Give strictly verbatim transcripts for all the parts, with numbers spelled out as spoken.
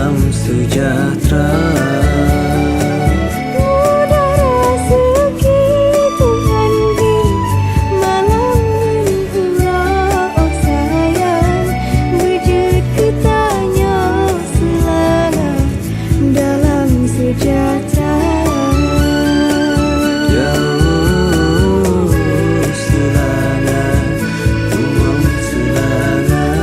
Sejahtera. Mudah raseuki Tuhan bri, malam ngon uroe, oh sayang, beujeuet geutanyoe seulangah dalam sejahtera. Jauh seulangah, bungong seulangah.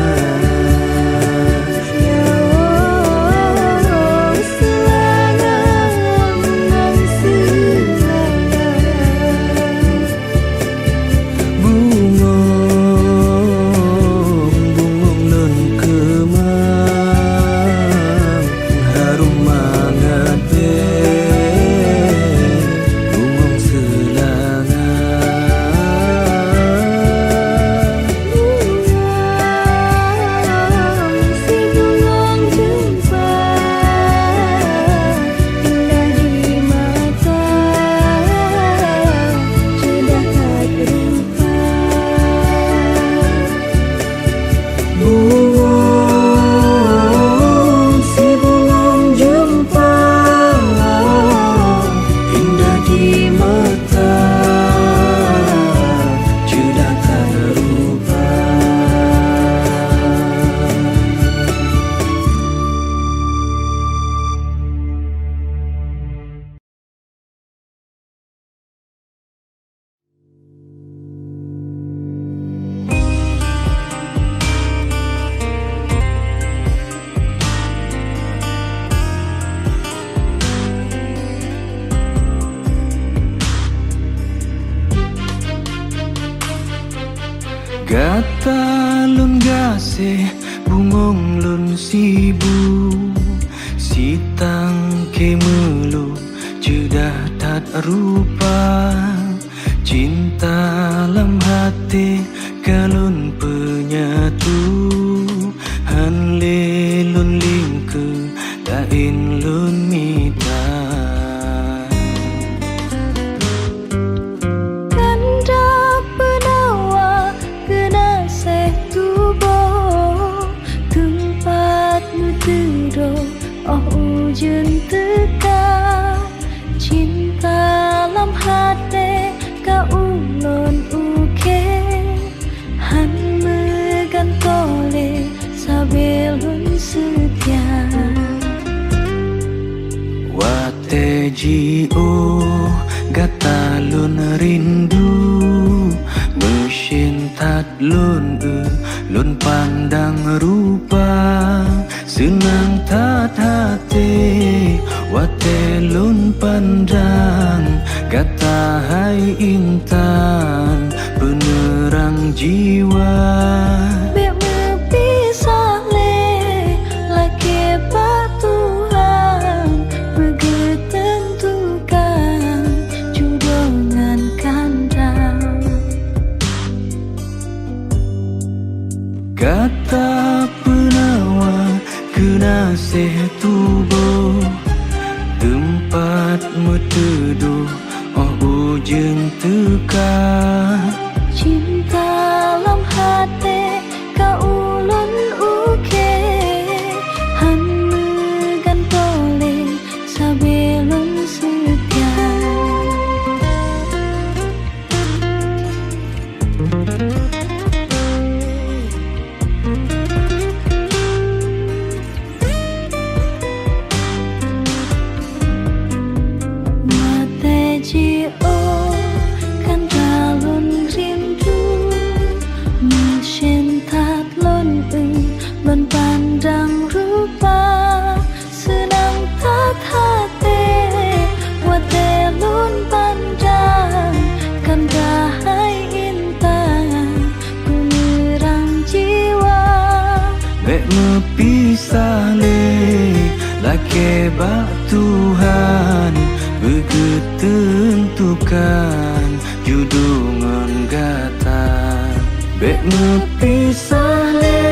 Bungong, bungong lôn keumang, harum mangat bèe, bungong seulangah. Bungong, si bungong jeumpa, indah di mata, ceudah that rupa. Bungong, si bungong jeumpa, indah di mata, ceudah that rupa. Gata lôn gaséh, bungong lôn sibu, sitang keu meulu ceudah that rupa. Cinta lam até ka lôn peunyatu, hán lé lôn lingkeue laén lôn mita. Kanda peunawa geunaséh tuboh, teumpat meuteudôh óh ujeuen teuka. Cinta lam até ka ulôn ukée, hán meugantoe lé sabe lôn seutia. Watée jiôh gata lôn rindu, meusyén that lôn eu lôn pandang rupa. Seunang that até watée lôn pandang gata hai intan peuneurang jiwa. Bék meupisah lé, lakée bak Tuhan, beugeuteuntukan judoe ngon kanda. Gata peunawa geunaséh tuboh, teumpat meuteudôh óh ujeuen teuka. Cinta lam até ka ulôn ukée, hán meugantoe lé sabe lôn seutia. Watée jiôh kanda lôn rindu, meusyén that lôn eu lôn pandang rupa. Seunang that até watée lôn pandang kanda hai intan peuneurang jiwa. Bék meupisah lé, lakée bak Tuhan beugeuteuntukan judoe ngon gata. Bék meupisah lé,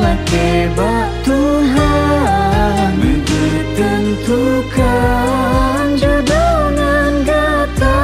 lakée bak Tuhan beugeuteuntukan judoe ngon gata.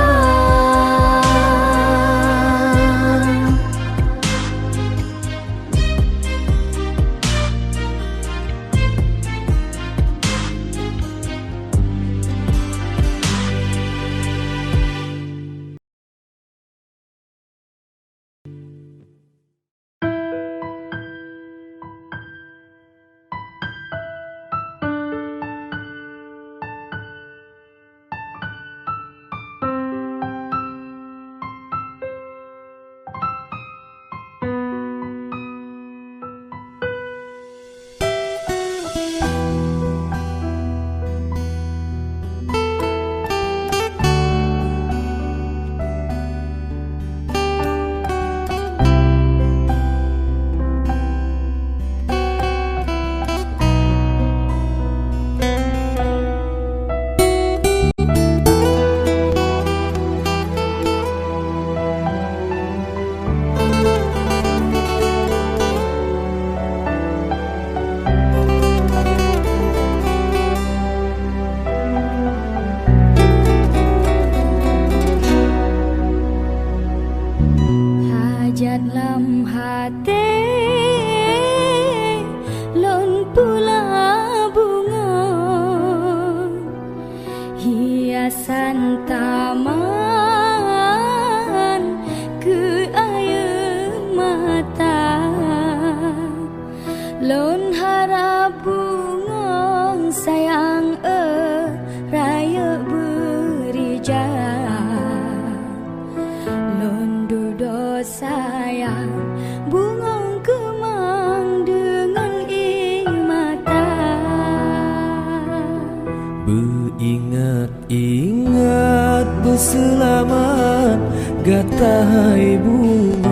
Beuingat-ingat beuseulamat gata hai bungong,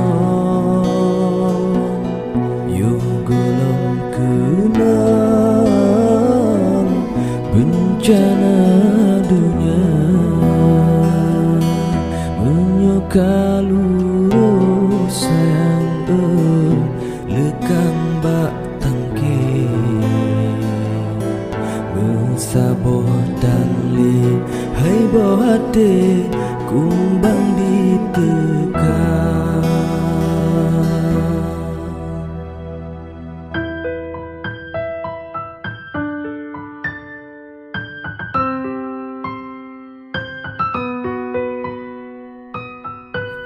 yoh gohlom keunong beuncana donya. Meunyoe ka lurôh sayang, leukang bak tangke. Meusaboh tan lé hai boh até, kumbang diteuka.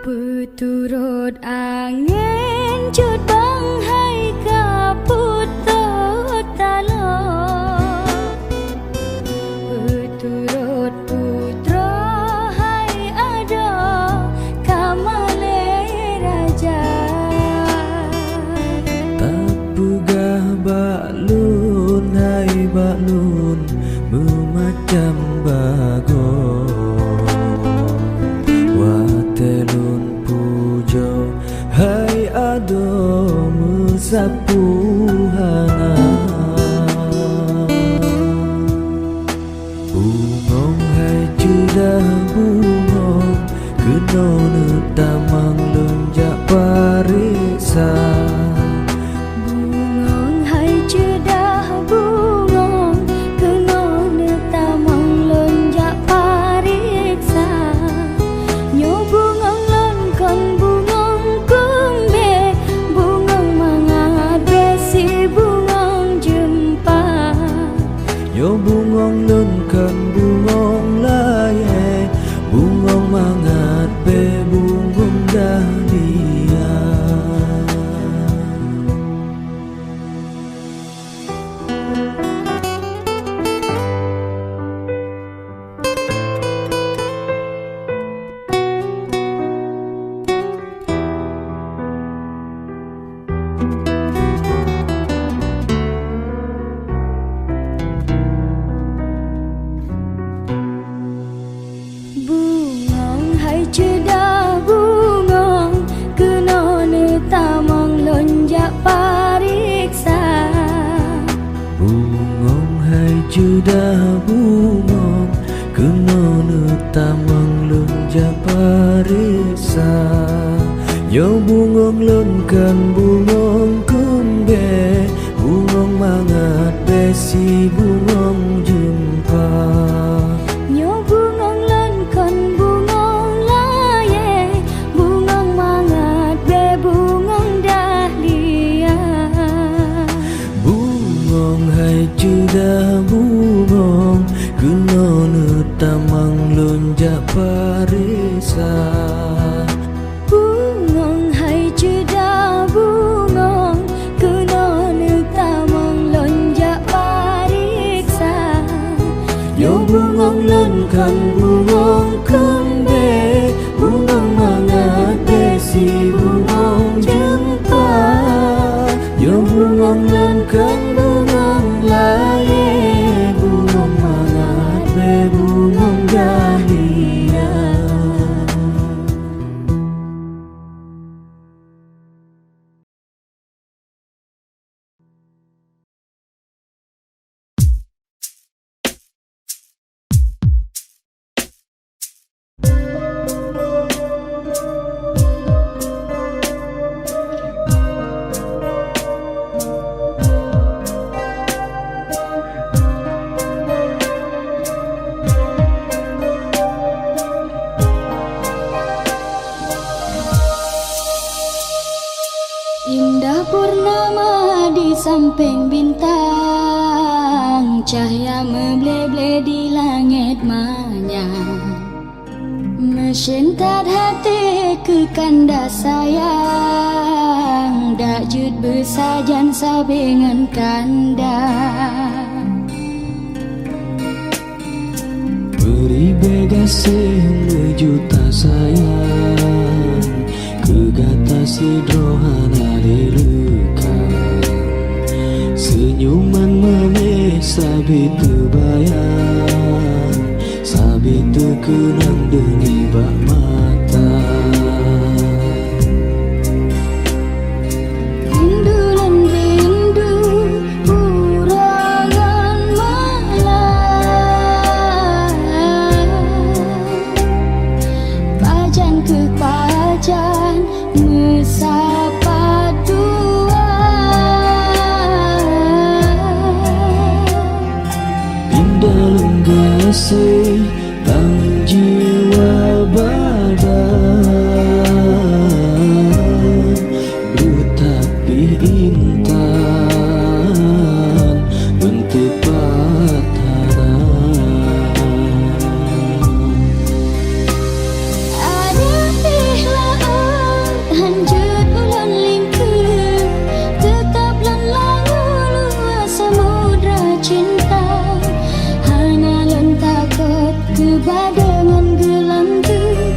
Peuturot angén cut bang hai ka putôh taloe. Peuturot putroe hai adoe ka malée raja. Tapeugah bak lôn hai bak lôn meumacam bagoe. Watée lôn pujoe hai adoe meusapeue hana. Bungong hai ceudah bungong, keunoe neutamong lôn jak pareksa. Bungong hai ceudah bungong, keunoe neutamong lôn jak pareksa. Nyoe bungong lôn kon bungong kumbé, bungong mangat besi bungong jeumpa. Nyoe bungong lôn kon bungong layée, bungong mangat bée bungong dahlia. Bungong hai ceudah bungong, keunoe neutamong lôn jak pareksa. Bungong hai ceudah bungong, keunoe neutamong lôn jak pareksa. Nyoe bungong lôn kon bungong kumbé, bungong mangat besi bungong jeumpa. Nyoe bungong lôn kon bungong layée, bungong mangat bée bungong dahlia. Bungong hai ceudah bungong, keunoe neutamong lôn jak pareksa. Bungong hai ceudah bungong, keunoe neutamong lôn jak pareksa. Nyoe bungong lôn kon bungong kumbé, bungong mangat besi bungong jeumpa. Nyoe bungong lôn kon bungong layée, bungong mangat bée bungong dahlia. Indah purnama di sampéng bintang, cahya meuble-ble di langét manyang. Meusyeutat até keu kanda sayang, dak jeuet beusajan sabe ngon kanda. Beuribée gaséh meujuta sayang, keu gata sidroe hana lé leukang. Seunyuman meunéh sabe teubayang, Teukeunang deungon bak mata. Rindu lôn rindu uroe ngon malam. Pajan keu pajan meusapat dua. Pinda lôn gaséh lam jiwa badan, beutapi intan lôn teupat hana. Adak pih laôt hanjeuet ulôn lingkeu, teutap lôn langue luwa samudra cinta. Hana lôn takot keu badée ngon geulanteue,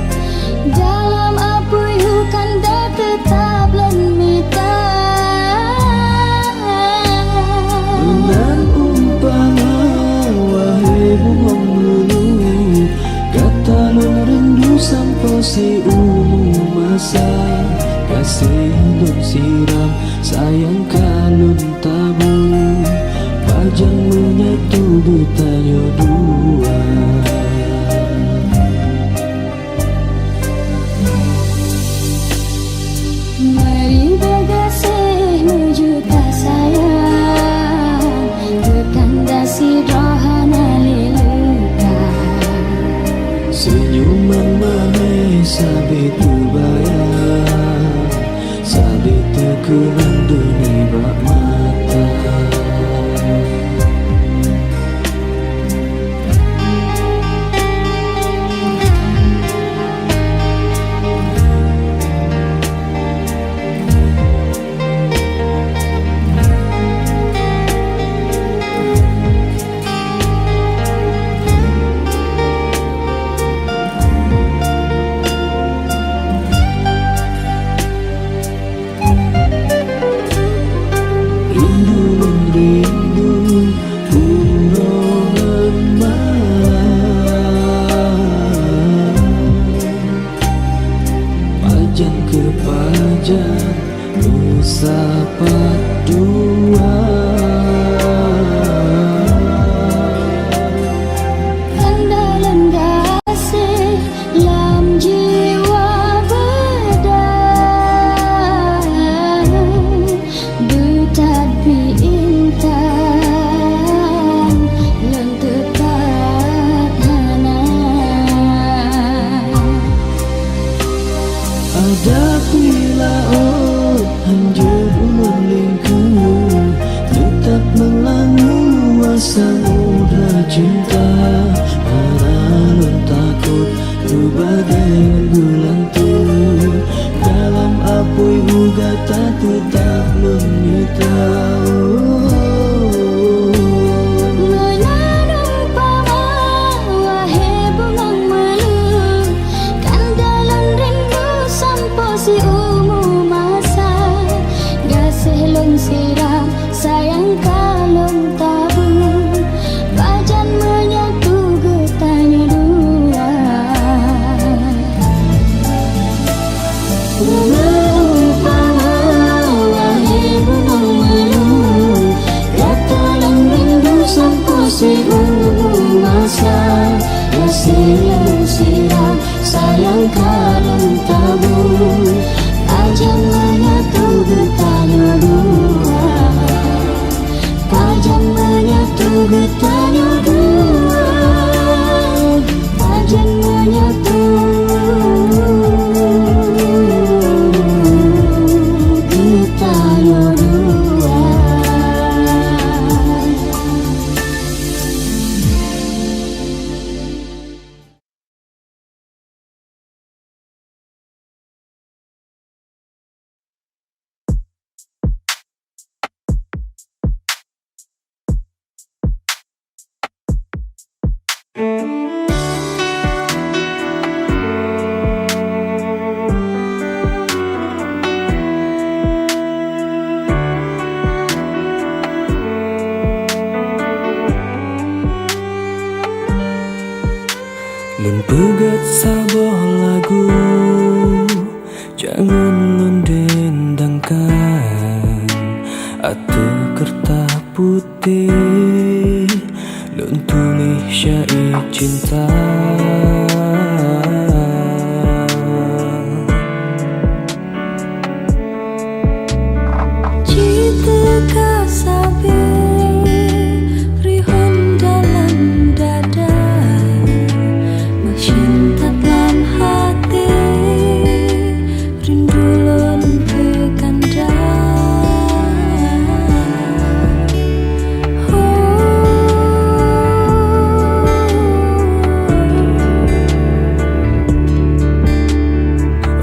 dalam apui hu kanda teutap lôn mita. Meunan umpama, wahé bungong meulu, gata lôn rindu sampoe siumu masa. Gaséh lôn siram, sayang ka lôn tabu, pajan meunyoe teuh geutanyoe dua. Mari bagaséh meujuta sayang, beutanda sidroe hana lé leuka. Seunyuman manis sabe teubayang, sabe teukeunang deungon bak mata. Rindu lôn rindu uroe ngon malam. Pajan keu pajan meusapat dua. Tanda lôn gaséh lam jiwa badan, beutapi intan lôn teupat hana. Adak pih laôt hanjeuet ulôn lingkeu, teutap meulangue luwa samudra cinta. Hana lôn takot keu badée ngon geulanteue, dalam apui hu gata teutap lôn mita. Meunan umpama, wahé bungong meulu, kanda lôn rindu sampoe siumu masa. Gaséh lôn siram, sayang ka lôn tabu, pajan meunyoe teuh geutanyoe dua. Meunan umpama, wahé bungong meulu, gata lôn rindu sampoe siumu masa. Gaséh lôn siram, sayang ka lôn tabu, pajan meunyoe teuh geutanyoe dua. Pajan meunyoe teuh geutanyoe dua, pajan meunyoe teuh geutanyoe dua. Lôn peugét saboh lagu, jangan lôn dendangkan, ateueh keureutas putéh lôn tuléh syair cinta. Jiteuka sabe rihon dalam dada, meusyeutat lam até, rindu lôn keu kanda.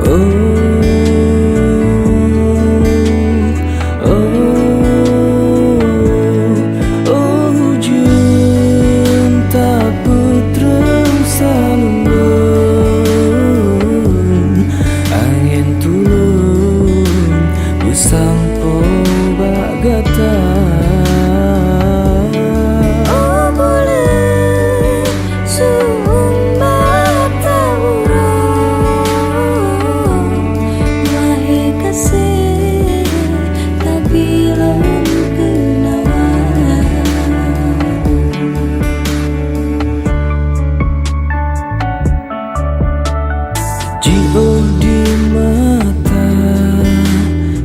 Oh, oh, oh, ujeuen tapeutrön saleuem lôn, angén tulông peusampoe bak gata. Oh, buleuen, su-ueng mata uroe, wahé gaséh, tabi lôn peunawa. Jiôh di mata,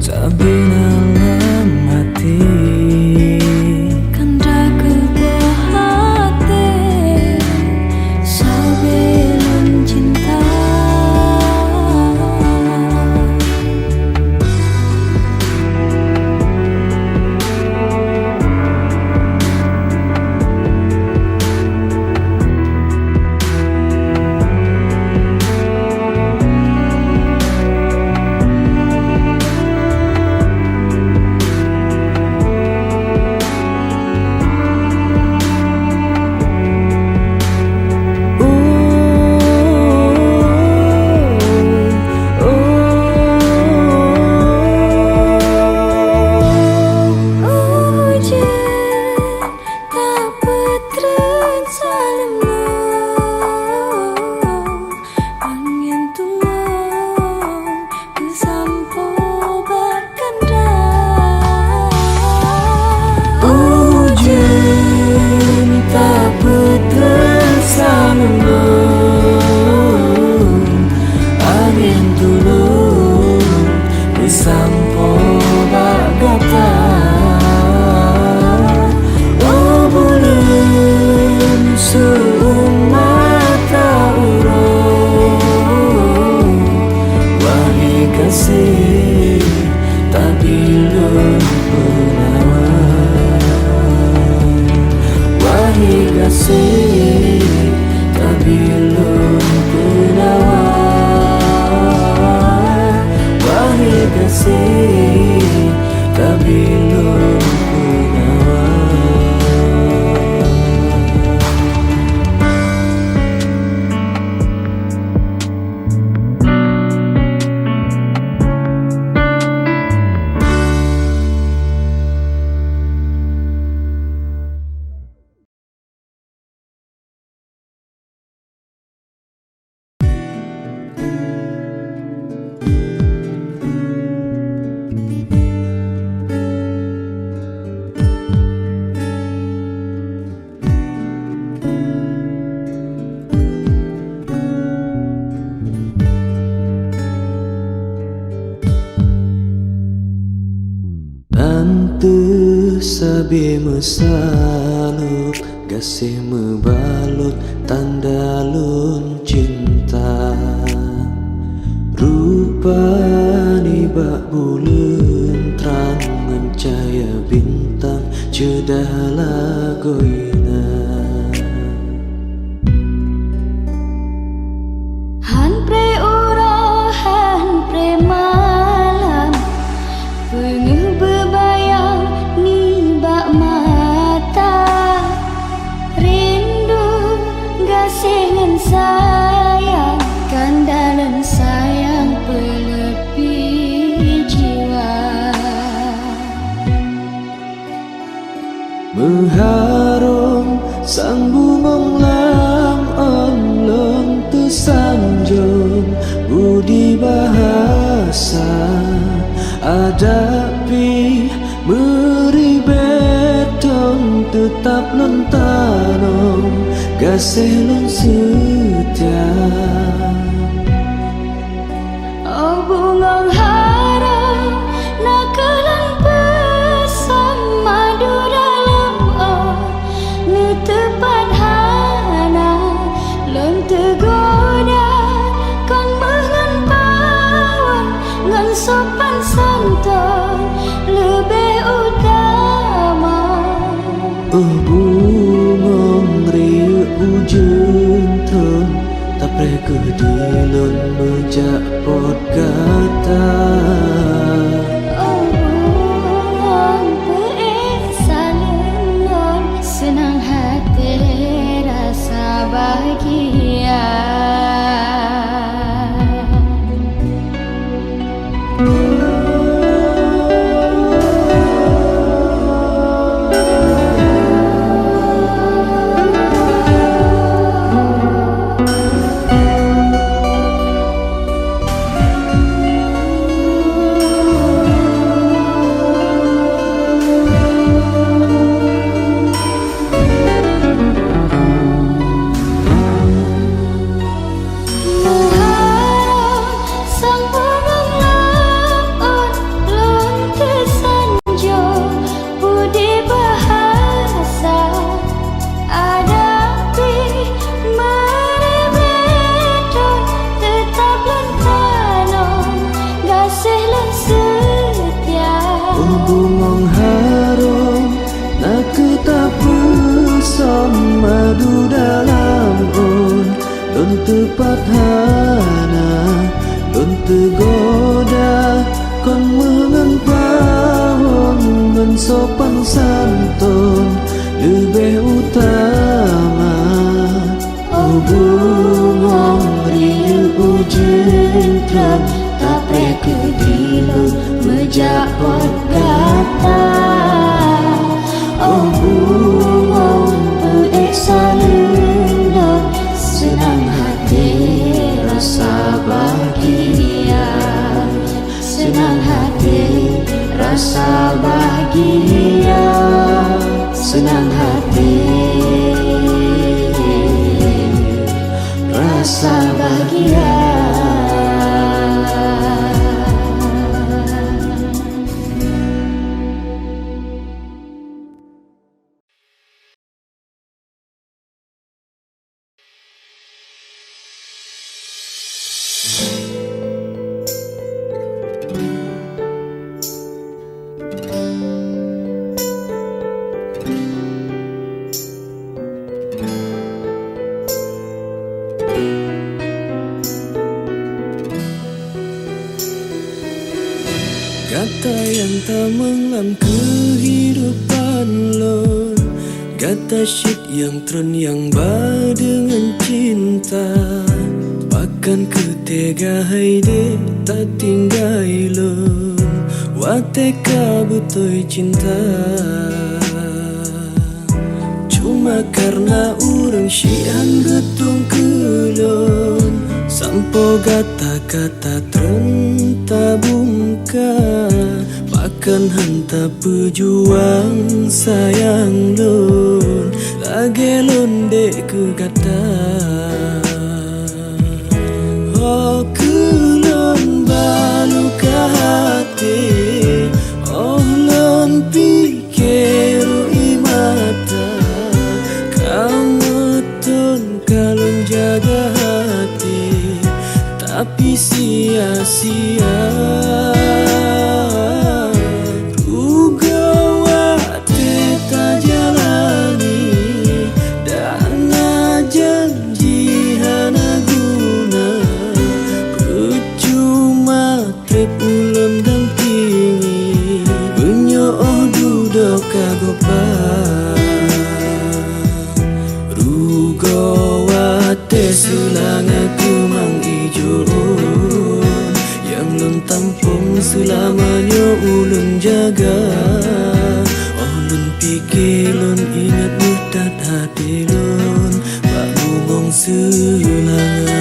sabe na lam até. Kanda keu boh até, sabe lôn cinta. Tapeutrön saleuem lôn, angén tulông peusampoe bak kanda. Ujeuen tapeutrön saleuem lôn, angén tulông peusampoe bak gata. Oh, buleuen, su-ueng mata uroe, wahé gaséh, tabi lôn peunawa. Wahé gaséh, tabi lôn peunawa. Wahé gaséh, tabi lôn peunawa. Tanteuh sabe meusalôb, gaséh meubalot tanda lôn cinta. Rupa nibak buleuen trang ngon cahya bintang ceudah lagoina. Han pré uroe, han pré malam, peungeuh beubayang nibak mata. Rindu, gaséh ngon sayang, kanda lôn sayang peuleupie jiwa. Meuharôm sang bungöng lam ôn lôn Teutab lôn tanom, gaséh lôn seutia. Oh bungong harôm, na kheueh lôn peusam madu dalam ôn, neuteupat hana lôn teugoda, kon meuh ngon pawon, ngon sopan santôn leubeh utama. Oh bungong riyeuk ujeuen thon, tapreh kheueh di lôn meujak pot gata. Oh bungong peuék saleuem lôn, seunang até rasa bahgia. Meuharôm sang bungong laôt lôn teusanjong, peue di bahasa adak pih meureubeuen, teutab lôn tanom gaséh lôn seutia. Oh bungong harôm, na kheueh tapeusam madu dalam ôn, lôn teupat hana lôn teugoda, kon meuh ngon pawon, ngon sopan santôn leubeh utama. Oh bungong riyeuk ujeuen thon, tapreh kheueh di lôn meujak pot gata. Oh bungong peuék saleuem lôn, seunang até rasa bahgia. Seunang até rasa bahgia, seunang até rasa bahgia. Gata nyang tamong lam keuhidupan lôn, gata cit nyang treun nyang ba deungon cinta. Pakon keu teuga hai dek tatinggai lôn, watée ka beutôi cinta. Cuma kareuna ureuëng syiek han geutueng keu lôn, sampoe gata ka tatreun tabungka. Pakon han tapeujuang sayang lôn, lagée lôn dek keu gata. Ho keu lôn ba luka até, óh lôn pike rui mata. Ka meuteun ka lôn jaga até, tapi sia-sia. Rugoe watée tajalani, dan na janji hana guna, peucuma treb ulôn dampingi, meunyoe óh dudoe ka gob ba. Rugoe watée seulanga keumang ijo, nyang lôn tampông seulama nyoe ulôn jaga. Óh lôn pike lôn ingat meuh that até lôn bak bungong seulanga.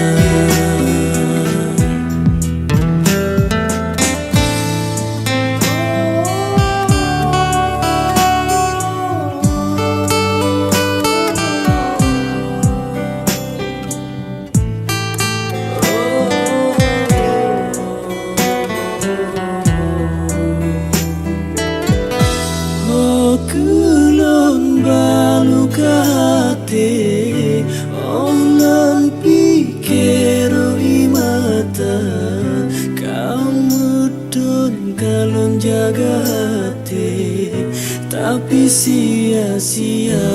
sia-sia.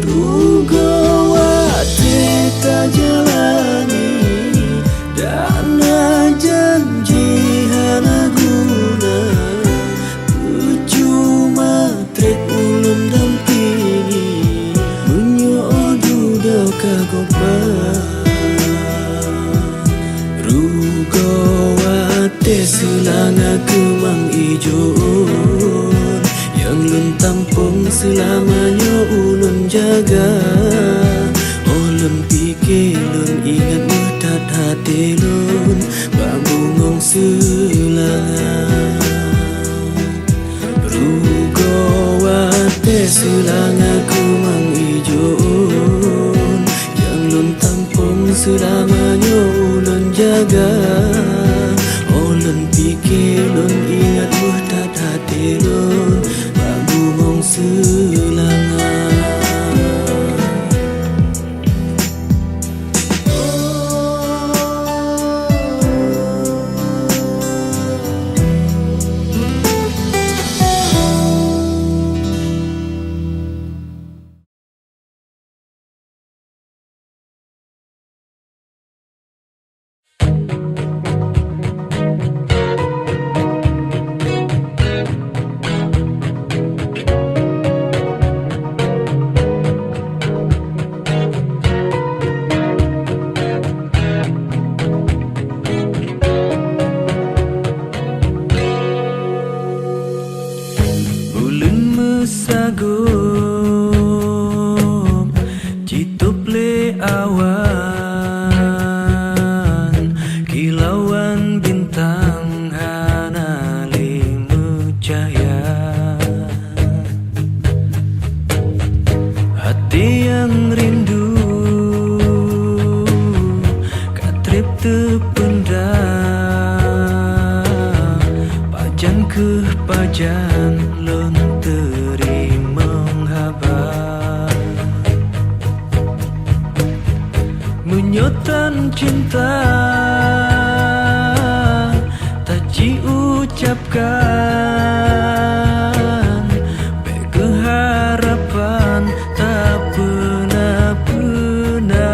Rugoe watée tajalani, dan na janji hana guna. Peucuma treb ulôn dampingi, meunyoe dudoe ka gob ba. Rugoe watée seulanga keumang ijo, nyang lôn tampông seulama nyoe ulôn jaga. Óh lôn pike lôn ingat meuh that até lôn bak bungöng seulanga. Rugoe watée seulanga keumang ijo, nyang lôn tampông seulama nyoe ulôn jaga. Óh lôn pike lôn ingat meuh that até lôn bak bungöng seulanga. Ulôn meusagob jitôb lé awan, kilauan bintang hana lé meucahya. Até nyang rindu ka treb teupeunda, pajan kheueh pajan lôn teurimong haba. Meunyoe tan cinta tajiucapkan, bék keuh harapan tapeuna-peuna.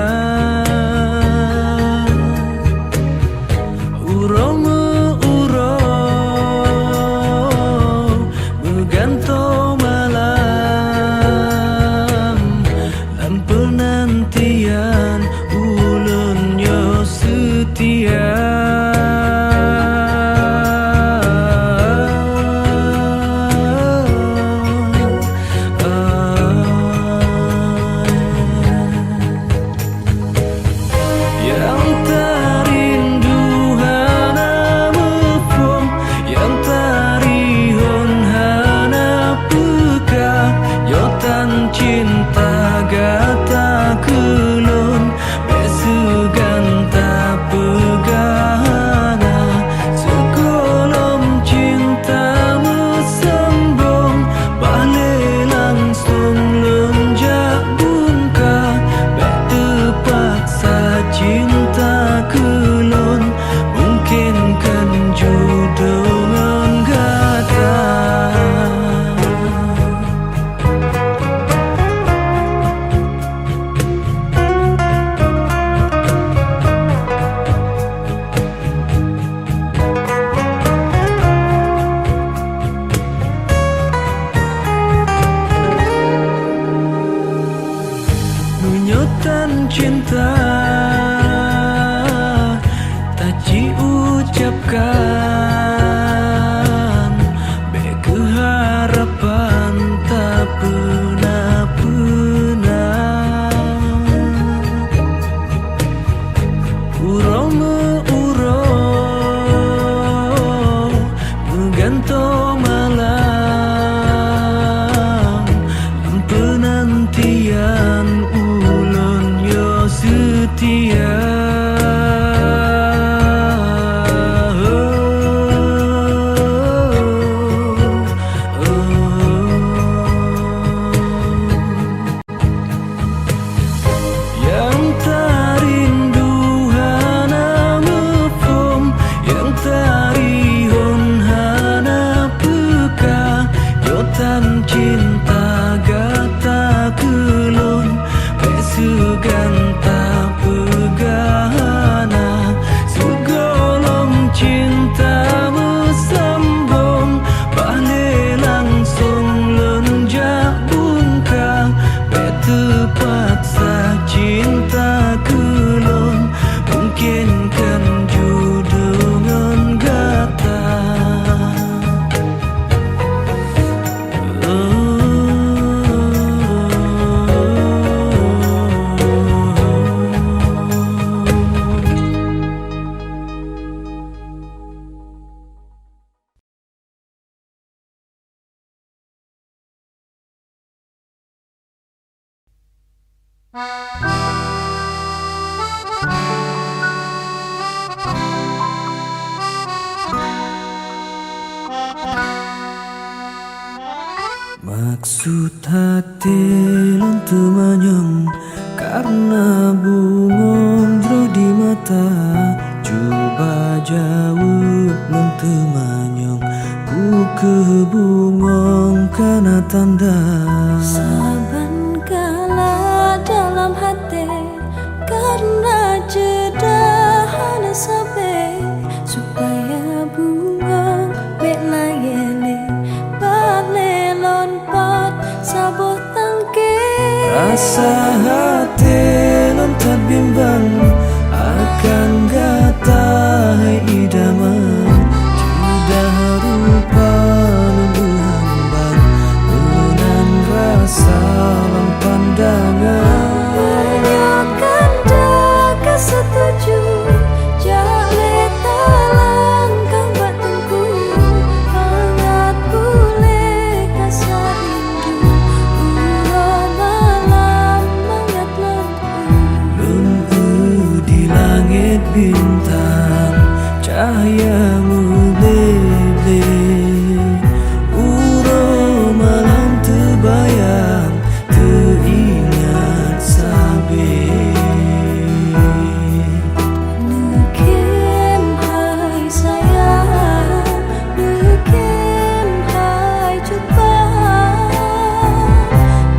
Uroe meu uroe meugantoe malam, lam peunantian ulôn nyoe seutia. Nyang tarindu hana muphom, nyang tarihon hana peuka, nyoe tan cinta gata keu lôn, bék seugan tapeugah hana. Sigohlom cinta meusombong, bah lé langsong lôn jak bungka, bék teupaksa cinta keu lôn, mungken kan judoe ngon gata. Meunyoe tan cinta tajiucapkan, bék keuh harapan tapeuna-peuna. Uroe meu uroe meugantoe malam, lam peunantian ulôn nyoe seutia. Nyang tarindu hana muphom, nyang tarihon hana peuka, Maksud até lôn teumanyong, kareuna bungöng jroh di mata. Cuba jaweueb lôn teumanyong, peu kheueh bungöng ka na tanda? Saban kala dalam até, kareuna jeuet hana sabe, supaya bungöng bèk layèe lé, bak lé lôn pot saboh tangke. Rasa até lôn that bimbang akan gata, hai idaman. Ceudah rupa lôn beuhambang, meunan rasa lam pandangan. Meunyoe kanda ka seutuju, jak lé talangkah bak teungku, mangat puléh rasa rindu. Uroe malam mangat lôn eu. Lôn eu di langét bintang, cahya meuble-ble. Uroe malam teubayang, teuingat sabe. Neukheun hai sayang, neukheun hai cuba,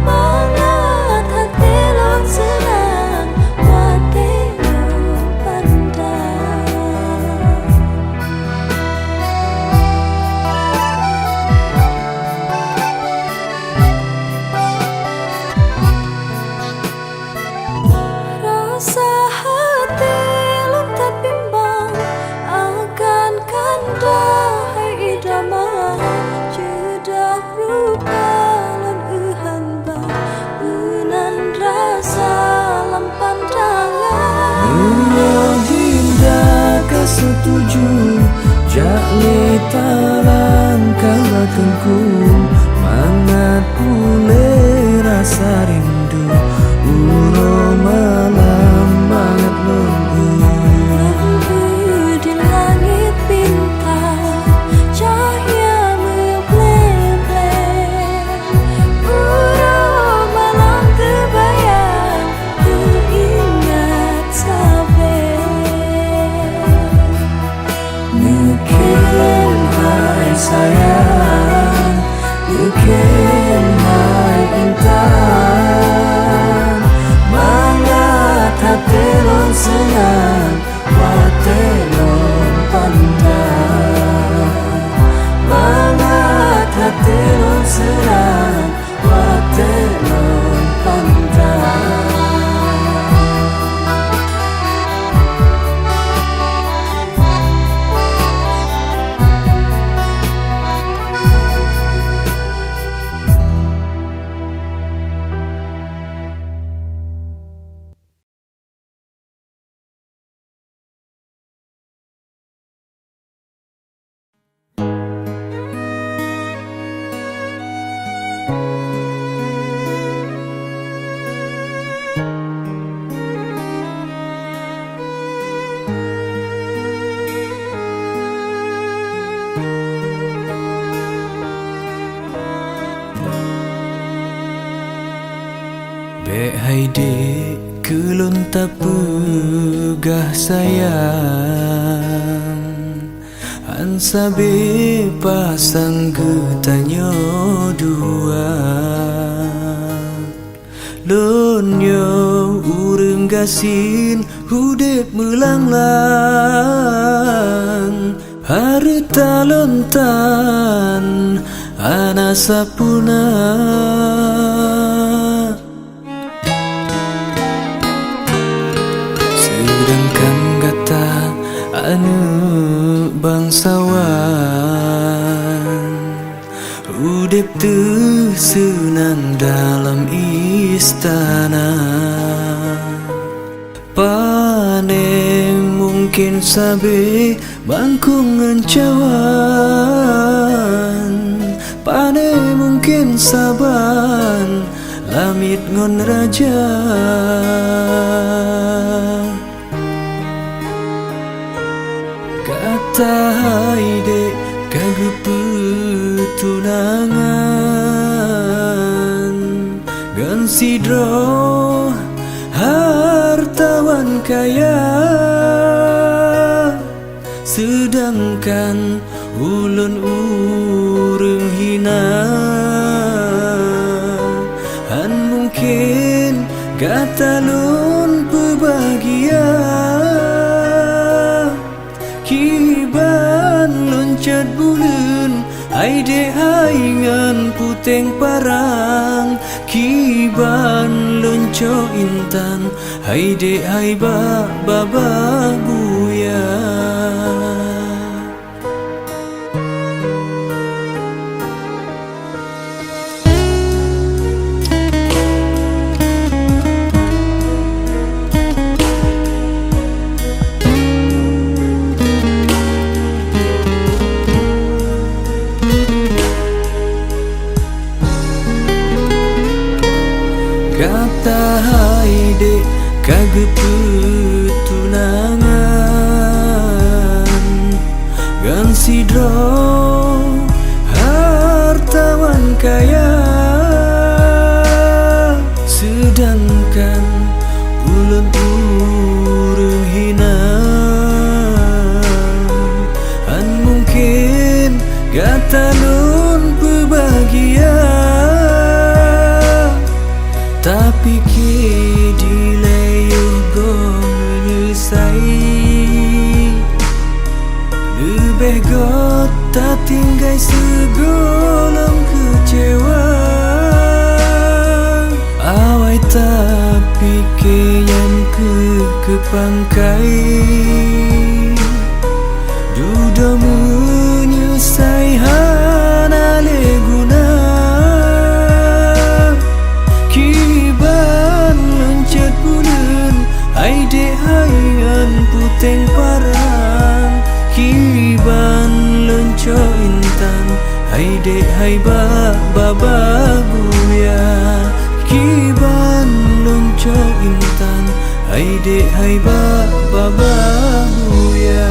mangat até lôn seunang watèe lôn pandang. Rasa até lôn that bimbang akan kanda, hai idaman. Ceudah rupa lôn eu hamba, meunan rasa lam pandangan. Meunyoe dinda ka seutuju, jak lé talangkah bak teungku, mangat puléh rasa rindu. Uroe malam mangat lôn eu. Di langét bintang, cahya meuble-ble. Uroe malam teubayang, teuingat sabe. Neukheun hai sayang, neukheun hai intan, mangat até lôn seunang watèe lôn pandang. Mangat até lôn seunang watèe lôn pandang. Bèk hai dek keu lôn tapeugah sayang, han sabé pasang geutanyoe dua. Lôn nyoe ureueng gasien udép meulang-lang, hareuta lôn tan hana sapeue na. Seudangkan gata aneuk bangsawan, udép teuh seunang dalam istana. Pane mungken sabé bangkong ngon cawan, pane mungken saban Lamiet ngon raja, gata hai dek ka geupeutunangan ngon sidroe hartawan kaya. Seudangkan ulôn ureuëng hina, hán mungken gata lôn peubahgia. Kiban lôn cot buleuen, hai dek hai ngon puténg parang. Kiban lôn cok intan, hai dek hai bak babah buya. Gata hai dek ka geupeutunangan ngon sidroe hartawan kaya, seudangkan ulôn ureuëng hina. Hán mungken gata lôn peubahgia. Tapike dilée yoh goh meunyeusai, leubeh göt tatinggai sigohlom keucewa. Awai tapike nyan keuh keu pangkai, dudoe meunyeusai hana lé guna. Kiban lôn cot buleuen, hai dek hai ngon puténg parang. Kiban lôn cok intan, hai dek hai bak babah buya. Kiban lôn cok intan, hai dek hai bak babah buya.